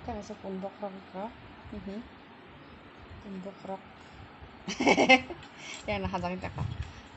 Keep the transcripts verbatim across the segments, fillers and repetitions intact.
Tei kaisa pun bokhorok rok. Mhm. Pun bokhorok. Yang na hajak taka.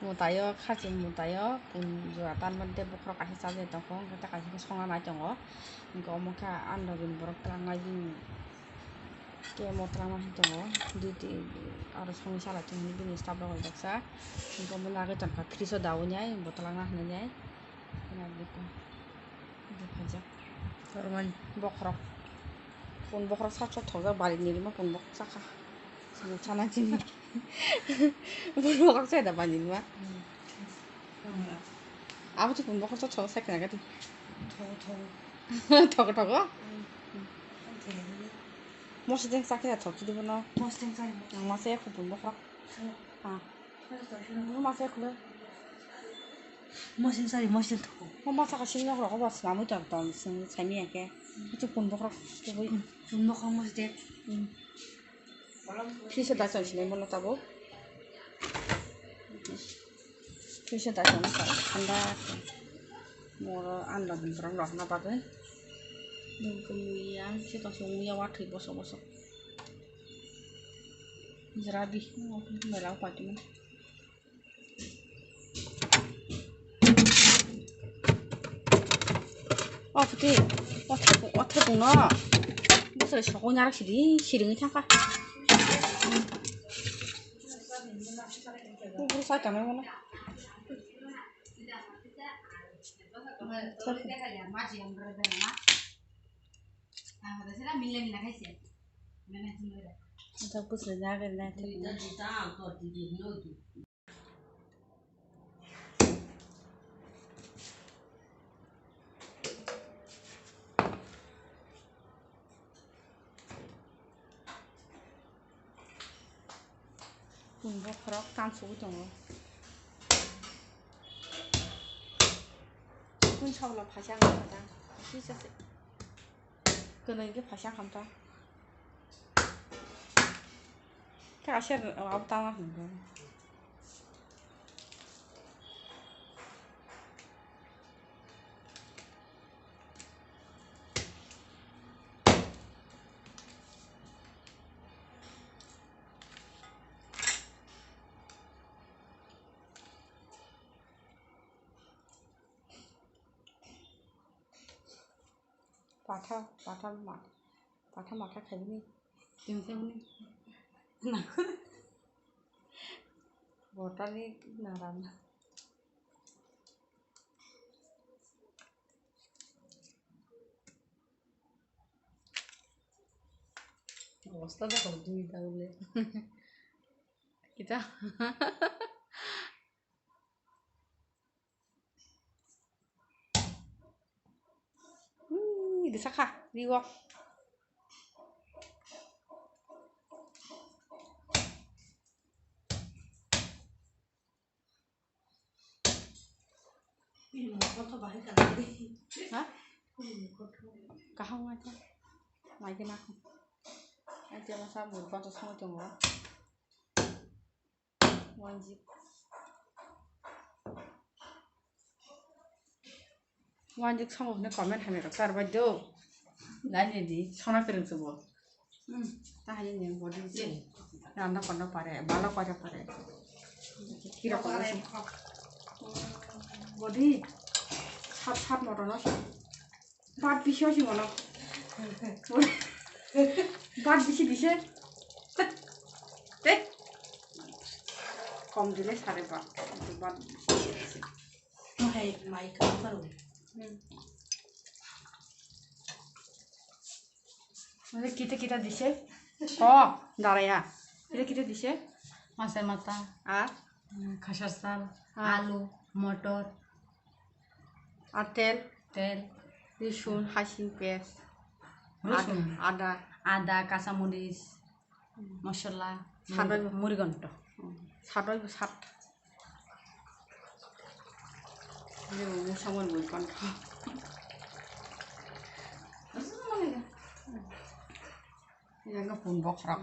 Mutayo, khaching mutayo, pun jora tanma de bokhorok kaisa chajai tongkho, hwnkhe tei kaisa khe songna nai tongo. Hwnkhe omo khe andogini borok twlangnai bini. Tei omo twlangma hai tongo. Duty aro songwi salai tongmani bini staff rok bai baksa. Hwnkhe omo nagwi tongkha fridge o daui nai, bo twlangna hinwi nai. Bwkha. Bwkha jak. Tormani. Bokhorok. Pun bokhorok sak sak thokjak, bari ni rima pun bokhorok sakha. Sana chini. Pun bokhorok sai da bani rima. Abo tu pun bokhorok thok sai kana gati. Thogo, thogo. Thogo, thogo? Mosodeng sakhe thok chidi bono. Mosodeng sakhe. Masa ya pun bokhorok. Ah. Masa ya khule. Mosodeng sari, mosodeng thok. Mo masa ka sini nok rok ba slamwi tong tong sini sami ya ke. Itu pun bokhorok tubui. Pun bokhorok mosodeng. Fridge o dai tong sini bono tabuk. Fridge o dai tong sa thanda. Moro anda borok rok na bagwi. Nung kung ya, se tong sung ya wa thwi bosok bosok. Jera bi, mela paitimo. O phuti, o thepung, o thepung no. Bwsai sokoi narak sidi, siringwi thangkha. Buru sai tongmani bono. Thepung. Thepung. Pun bokhorok tansugwi tongo. Pun sabla phaisa wngkha ta. Kisa se. Kwnwi khe phaisa wngkha ta. Khe ase abo tama hwnwi. Patha, patha ma, patha matha khaimani. Tengsa hwnwi. Nakho. Botani naram. Obosta da hor dui da ule. Kita. Ui, di sakha, di wak. Ha? Kaham aja. Lagi nak. Aja masa buat batu semua cuma. Wanjik. Wanjik songo hwnwi comment hamya rok tar bai do. Nai ni di. Sona kwrwng se bo. Hmm. Ta hani ni body je. Randa kono pare, bala kono pare. Kira kono se. Body. Sat sat moto no. Bat bisi hosi mono. Bat bisi dise. Te. Kom dile sare bat. Bat bisi dise. Hai mai ka karo. Hmm. Kita kita dise. Ko, daraya. Kita kita dise. Masai mata. Ar? Khasar sal, ah, alu, motor. Ar tel? Tel. Risun, hasing pes. Rusun. Ada. Ada, kacha moris, mosola, sadoi muri gonto. Sadoi sat. Ini mau sama muri gonto. Ini nggak pun bokrok.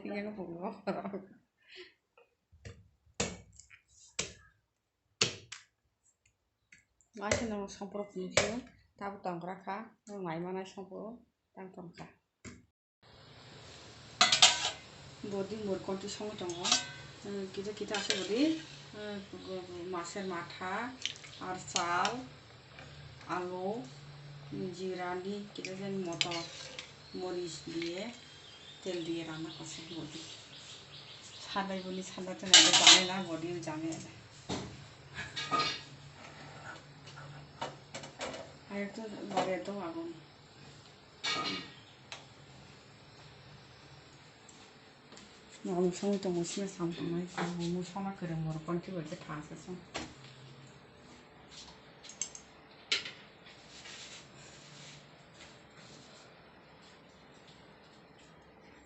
Ini nggak pun bokrok. Waisa nang songporo phunukhe, tabuk tongkra kha, nang nai manai songporo tang tongkha. Bodi murkonti songwi tongo. Kita kita asuk bodi, maser matha, ar chal, alu, jirani kita jen motor, moris diye, tel diye rana kose bodi. Sadai boni sadai to nai janai na bodi janai. Ayo to bari to agun. Nogo songwi tongo sima sam tongnai, ang bo songna kwrwng borok kontri bai khe tha se song.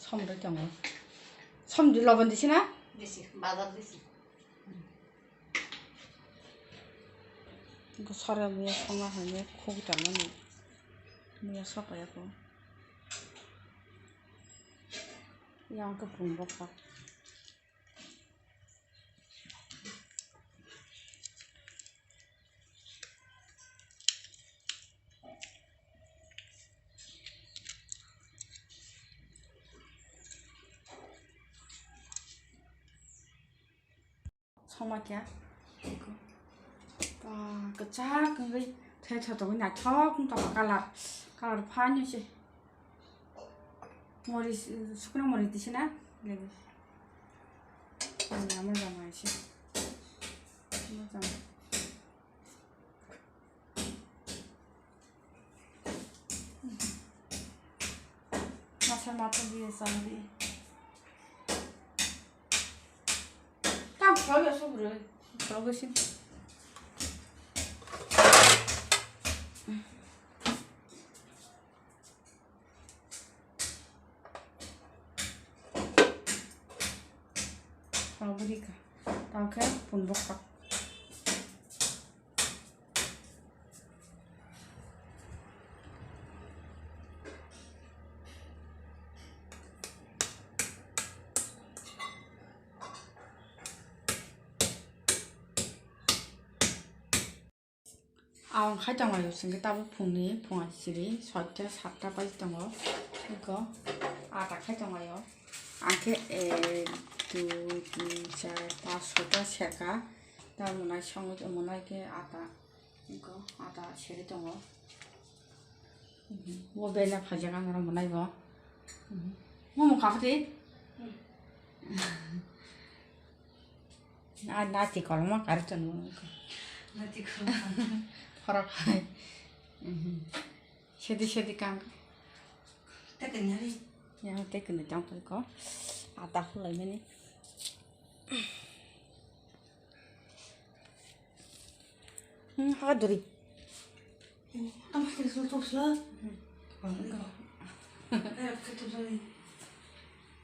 Som rwi tongo. Som di lobon di sina? Bisi, bazar bisi. Sora muya songna hwnwi khogwi tongmani muya sokaya kho. Yang khe pung bokha. Songma kya? Ba, kwchak wngwi thai thotogwi naithok wng tongkha colour. Colour phan se. Mori, sukno mori tisi na? Legi. Ani amo jama ise. Amo jama. Masa mata dia sangri. Tam khawya subroi. Khawgasin. Khawbwrwi kha. Tangkhe pun bokha. Ang khai tongo, chwngkhe tabuk phungni phunga siri soita satta pai tongo. Eko ata khai tongo. Angkhe ek, dui, tin, char, panch, soita serka. Ta monai songwi, monai khe ata. Eko ata siri tongo. Bo bela phajak ang oro monai bo. Mo mo khakti. Ah, nati koloma kari tong. Nati koloma. Phorok hai. Mhm. Sedi sedi kang. Tekeni hari. Ya, tekeni tong ko. Ata khulai mani. Hmm, ha duri. Tamo kiri sul tuk sula.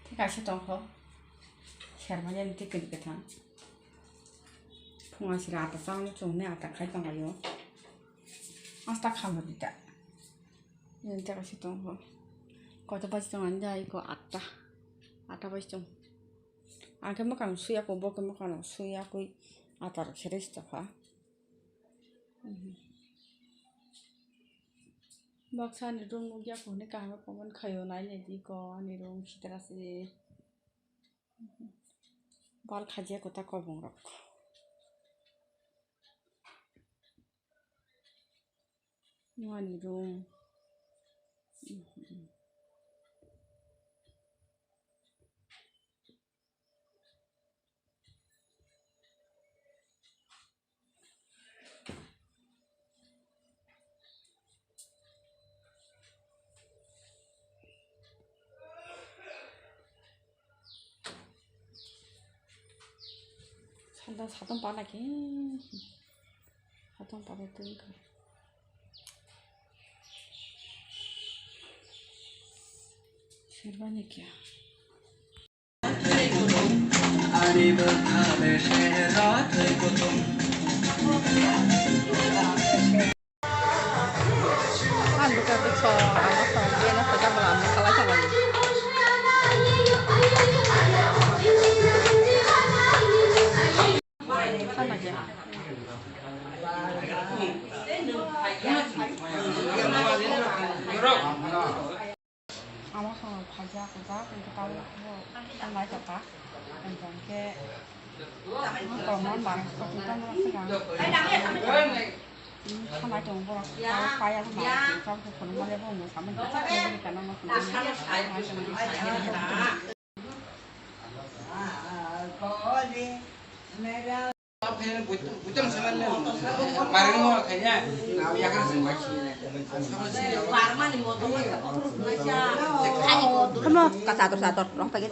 Thik ase tongkho. Sermani ani thik kwthang. Phunga sira ata chang chungne ata khai tong ayo. Asta kham dita. Ani thik ase tongkho. Kota baji tong ani jai ko atta. Atta baji tong. Ang khe mwkhang suya ko, bo khe mwkhang suya koi ata rok sere si tokha. Baksa ni room nukya kho hwnwi kaham khe comment khaio, nai nai di ko ani room sitra se. Bal khajiya kota kobong rok. Ani room. Sanda satung pana khe, satung pana twi kha. Serba ni kya? Ang buka bukso, ang bukso, bena sajak bala, ang bukhalai sajak. Sana kya? Amo song phaijak ujak, hwnkhe tabuk bo thanglai tongkha. Hwnkhe tongmani barang sokwi tongmani swkang. Thanglai tongo borok, tabuk paiya hwnba, tabuk phunukmani bo mwsamani. Kamu kata terus atur, orang pengen.